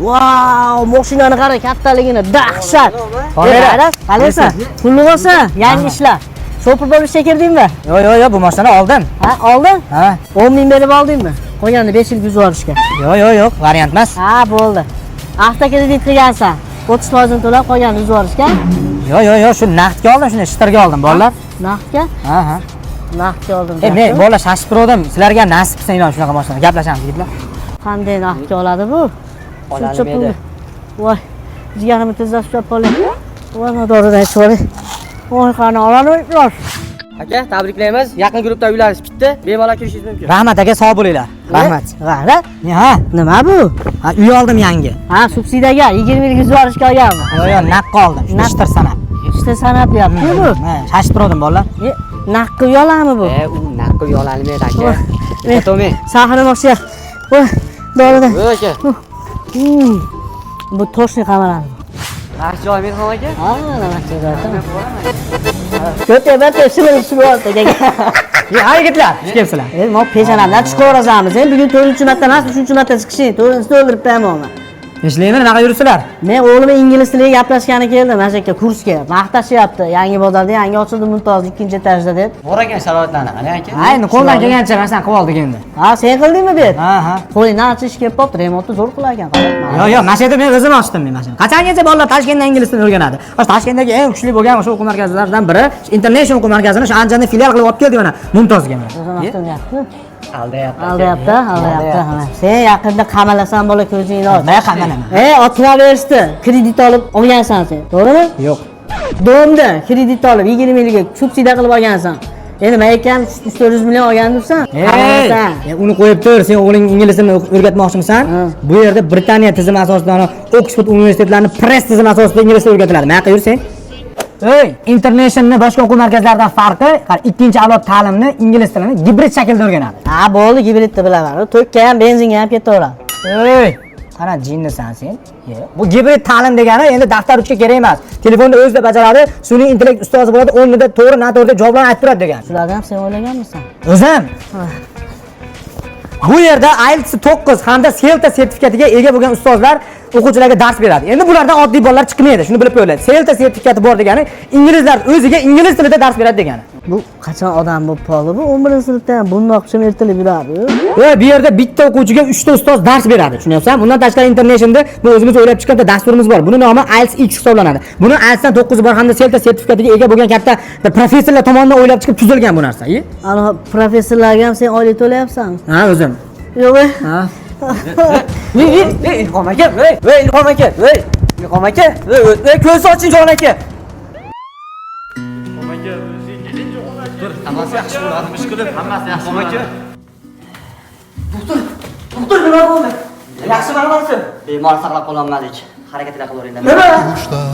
Vau, mashinani qara kattaligini, dahshat. Qora. Qalaysan? Pulli bo'lsa, yangi ishlar. Shopir bo'lib ishga kirdingmi? Yo'q, yo'q, yo'q, bu mashinani oldim. Ha, oldin? Ha. 10 ming berib oldingmi? Qolganini 5 yil yuz yuborishga. Yo'q, yo'q, yo'q, variant emas. Ha, bo'ldi. Avtokredit qilgansan. 30% to'lab qolganini yuz yuborishga. Yo'q, yo'q, yo'q, shu naqdga oldim, shuni shtirga oldim, bolalar. Naqdga? Ha, ha. Naqdga oldim. E, men bolalar shashib turgandim. Sizlarga ham nasib qilsin iloyim shunaqa mashina. Gaplashamiz, yigitlar. Qanday naqdga oladi bu? Shuncha Ololmaydi. pulni. Voy, jigarimni tezlashib ushlab qoling. Voy, madoridan ichib olay. Voy, qani ololmaymiz. Aka, tabriklaymiz. Yaqin guruhda uylanish bitdi. Bemalol kirishingiz mumkin. Rahmat aka, sog' bo'linglar. Rahmat. G'ayrat. Ha, Nima bu? ha, uy oldim yangi. Ha, subsidiyaga 20 yil yuz yuborishga olganmi? Yo'q, yo'q, naqdga oldim. Shuni shtir sanab. Ishda sanab deyapti bu. Ha, shashib turgandim bolalar. E, naqdga uy oladimi bu? E, u naqd uy ololmaydi aka. E, To'ming. Sahna moshina. Voy, doridan. Yo'q aka. Bu toshni qamaladi. Yaxshi joy Mirxon aka. Ha, nima Ko'p emas, shimil shimil oldi. Ha, yigitlar, xush kelibsizlar. E, mo peshonamdan chiqaveramiz. Endi bugun 4-marta emas, 3-marta chiqishing. 4-chisini o'ldirib qo'yaman. Ishlaymi, nimaga yuribsizlar? Men o'g'lim ingliz tiliga gaplashgani keldim mana shu yerga kursga. Maqtashyapti. Yangi bozorda yangi ochildi Mumtoz 2-etajda deb. Bor ekan sharoitlarni, qani aka? Ha, endi qo'ldan kelgancha masalan qilib oldik endi. Ha, sen qildingmi bu yer? Ha, ha. Qo'lingdan ancha ish kelib qolibdi, remontni zo'r qilar ekan. Yo'q, yo'q, mana shu yerda men o'zim ochdim men mashina. Qachongacha bolalar Toshkentda ingliz tilini o'rganadi? O'sha Toshkentdagi eng kuchli bo'lgan o'sha o'quv markazlaridan biri, International o'quv markazini o'sha Andijonda filial qilib olib keldik mana Mumtozga mana. Maqtanyapti. Aldayapti. Aldayapti, aldayapti. Ha. Sen yaqinda qamalasan bola ko'zingni och. Men qamalaman. E, otlaverishdi. Kredit olib olgansan sen, to'g'rimi? Yo'q. Domda kredit olib 20 yilga subsidiya qilib olgansan. Endi men aytgan 300 million olgan debsan. Ey, Qamalasan. Uni qo'yib tur, sen o'g'ling ingliz tilini o'rgatmoqchimisan? Ha. Bu yerda Britaniya tizimi asosida ana Oxford universitetlarini press tizimi asosida ingliz tili o'rgatiladi. Mana yoqqa yur sen. Ey, Internationalni boshqa o'quv markazlaridan farqi, qara, ikkinchi avlod ta'limni ingliz tilini gibrid shaklda o'rganadi. Ha, bo'ldi, gibridni bilaman. U Tokka ham, benzinga ham ketaveradi. Ey, qara jinnisan sen. Ye, bu gibrid ta'lim degani endi daftar ruchka kerak emas. Telefonda o'zida bajaradi, sun'iy intellekt ustozi bo'ladi, o'rnida to'g'ri, noto'g'ri deb javoblarni aytib turadi degan. Shularni ham sen o'ylaganmisan? O'zim. Bu yerda IELTS 9 hamda CELTA sertifikatiga ega bo'lgan ustozlar o'quvchilarga dars beradi. Endi bulardan oddiy bolalar chiqmaydi, shuni bilib qo'yinglar. CELTA sertifikati bor degani inglizlar o'ziga ingliz tilida dars beradi degani. Bu qachon odam bo'lib qoldi bu? 11-sinfda ham bundoq pichim ertalab yuradi. Va bu yerda bitta o'quvchiga 3 ta ustoz dars beradi. Tushunyapsan? Bundan tashqari Internationalda bu o'zimiz o'ylab chiqqan bitta dasturimiz bor. Buni nomi IELTS X hisoblanadi. Buni IELTSdan 9 bor hamda CELTA sertifikatiga ega bo'lgan katta bir professorlar tomonidan o'ylab chiqib tuzilgan bu narsa. Ye? Ana professorlarga ham sen oylik to'layapsanmi? Ha, o'zim. Yo'q. E. Ha. Ey, ey, ey, Ilhom aka, ey, ey, Ilhom aka, ey, Ilhom aka, ey, ey, ko'z oching jon aka. Hammasi yaxshi bo'ladi, ish qilib, hammasi yaxshi bo'ladi. Doktor, doktor nima bo'ldi? Yaxshimi hammasi? Bemor saqlab qololmadik. Harakatlar qilaveringlar. Nima? Kuşlar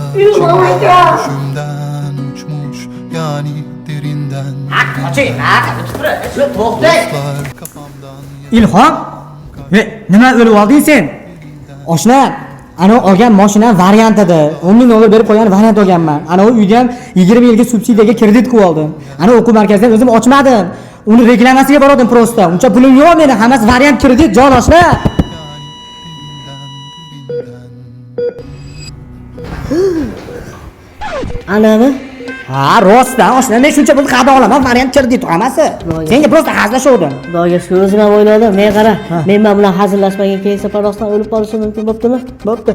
düşümden uçmuş yani derinden. Qoching, ha, Dostlar kafamdan Ilhom, e, nima o'lib olding sen? Oshna, ana olgan mashinam variant edi. 10 ming dollar berib qo'ygan variant olganman. Ana u uyga ham 20 yilga subsidiyaga kredit qilib oldim. Ana o'quv markazidan o'zim ochmadim. Uni reklamasiga bordim просто. Uncha pulim yo'q meni, hammasi variant kredit jon oshna. derinden Anami? Ha, rostdan oshna, men shuncha pulni qayerdan olaman? Variant kredit hammasi. Senga просто hazillashovdim. Xudoga shukur o'zim ham o'yladim. Men qara, men bilan hazillashmagan keyin safar rostdan o'lib qolishim mumkin bo'ptimi? Bo'pti.